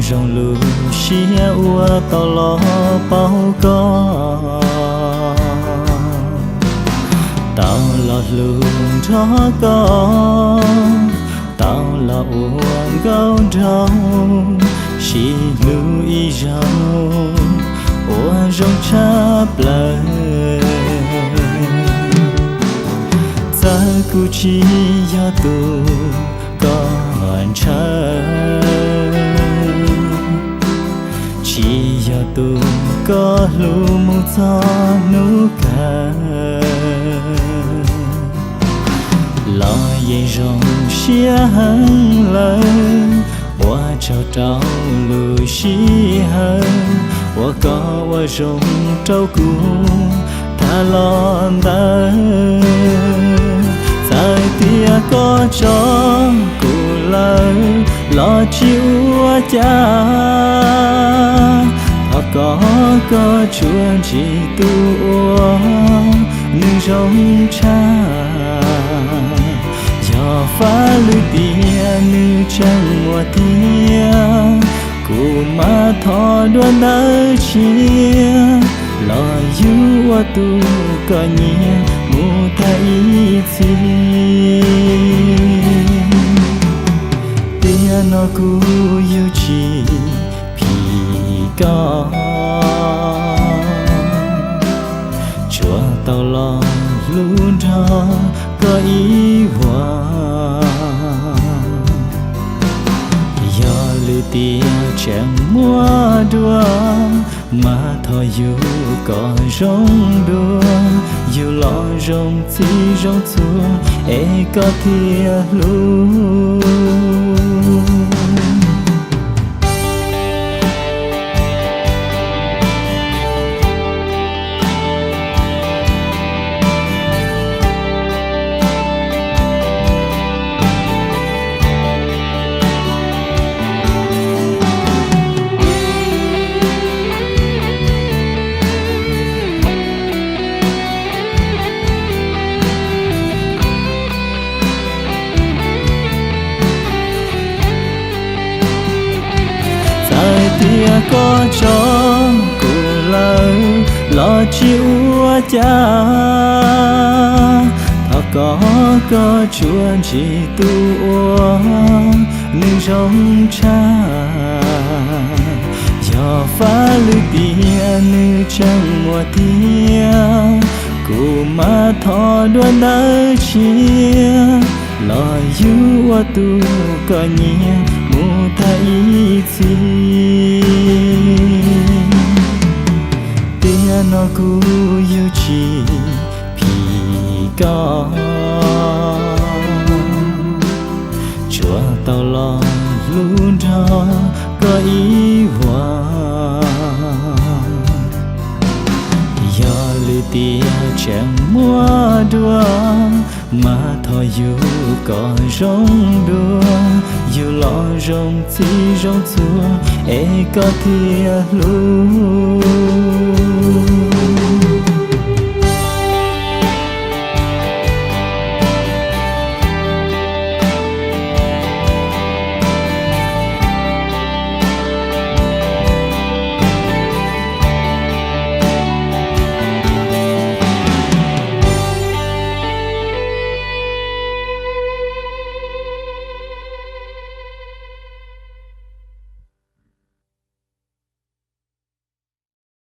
Zoo lub siab uas tau los paub koj, tau los hlub nrog koj, tau los ua nkauj nraug, sib hlub ib zaug uas zoo tshaj plaws. Txawm kuv tsis yog tus koj ntshaw, tsis yog tus koj hlub mus txog hnub kawg, los yeej zoo siab heev lawm. Ua tsaug rau lub sij hawm uas koj ua zoo rau kuv tham los ntawd. Txawm tias koj tso kuv lawm los tsis ua cas, thov kom koj tsuas ntsib tus uas nws zoo tshaj. Yog faj lwm tiam nws tseem muaj thiab, kuv mam thov dua ntawd tshiab los yug ua tus koj nyiam mus tag ib txhis. Tiam no kuv yug tsis phim koj, tsuas tau los hlub nrog koj ib vuag. Yog lwm tiam tseem muaj dua, mas thov yug kom zoo dua, yug los zoo txij zoo txhua es koj thiaj hlub. Txawm tias koj tso kuv lawm los tsis ua cas, thov kom koj tsuas ntsib tus uas nws zoo tshaj. Yog faj lwm tiam nws tseem muaj thiab, kuv mam thov dua ntawd tshiab los yug ua tus koj nyiam mus tag ib txhis. Tiam no kuv yug tsis phim koj, tsuas tau los hlub nrog koj ib vuag. Yog lwm tiam tseem muaj dua, mas thov yug kom zoo dua, yug los zoo txij zoo txhua es koj thiaj hlub.